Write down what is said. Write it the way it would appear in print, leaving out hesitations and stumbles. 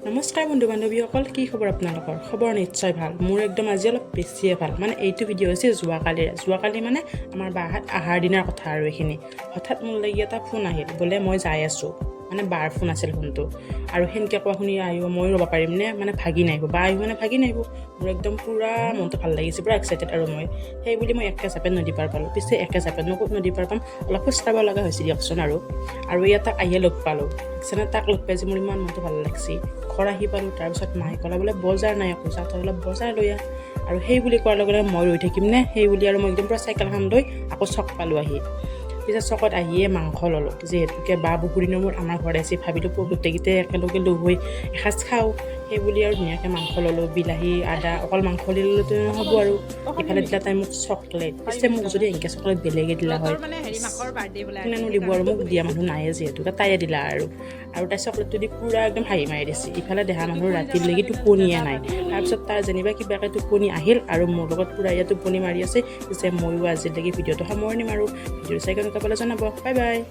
নমস্কাৰ বন্ধু বান্ধৱীসকল, কি খবৰ আপোনালোকৰ? খবৰ নিশ্চয় ভাল। মোৰ একদম আজি অলপ বেছিয়ে ভাল। মানে এইটো ভিডিঅ' হৈছে যোৱাকালিৰে। যোৱাকালি মানে আমাৰ বাহাত আহাৰ দিনাৰ কথা আৰু এইখিনি। হঠাৎ মোৰ লাগি এটা ফোন আহিল, বোলে মই যাই আছোঁ। মানে বাৰ ফোন আছিল ফোনটো। আৰু সেনেকৈ কোৱা শুনি আহিব ময়ো ৰ'ব পাৰিমনে? মানে ভাগি নাহিব বা আহিব মানে ভাগি নাহিব। মোৰ একদম পূৰা মনটো ভাল লাগিছে, পূৰা এক্সাইটেড। আৰু মই সেই বুলি মই একে জাপে নদী পাৰ পালোঁ। পিছে একে জাপে ক'ত নদী পাৰ পাম, অলপ খোজ কাঢ়িব লগা হৈছে দিয়কচোন। আৰু আৰু ইয়াত তাক আহিয়ে লগ পালোঁ। দেখিছেনে, তাক লগ পাই যে মোৰ ইমান মনটো ভাল লাগছি। ঘৰ আহি পালোঁ। তাৰপিছত মায়ে ক'লে বোলে বজাৰ নাই একো, যা তই অলপ বজাৰ লৈ আহ। আৰু সেই বুলি কোৱাৰ লগে লগে মই ৰৈ থাকিম নে? সেই বুলি আৰু মই একদম পূৰা চাইকেলখন লৈ আকৌ চক পালোঁ আহি। পিছত চকত আহিয়ে মাংস ল'লোঁ। যিহেতুকে বা বহুদিনৰ মূৰত আমাৰ ঘৰত আহিছে, ভাবিলোঁ গোটেইকেইটাই একেলগে লগ হৈ এসাঁজ খাওঁ। সেই বুলি আৰু ধুনীয়াকৈ মাংস ল'লোঁ, বিলাহী, আদা। অকল মাংস ল'লেতো নহ'ব। আৰু ইফালে দিলা তাই মোক চকলেট। পিছে মোক যদি এনেকৈ চকলেট বেলেগে দিলা হয়, মানে হেৰি মাকৰ বাৰ্থডে বোলে। কোনেনো দিব আৰু? মোক দিয়া মানুহ নায়ে যিহেতুকে, তাইয়ে দিলা আৰু। আৰু তাই চকলেটটো দি পূৰা একদম হাঁহি মাৰি দিছে। ইফালে দেহা মানুহৰ ৰাতিলৈকে টোপনিয়ে নাই। তাৰপিছত তাৰ যেনিবা কিবাকৈ টোপনি আহিল আৰু মোৰ লগত পূৰা ইয়াত টোপনি মাৰি আছে। পিছে ময়ো আজিলৈকে ভিডিঅ'টো সামৰণি মাৰোঁ। ভিডিঅ'টো চাই কেনেকুৱা পালে জনাব। Bye bye.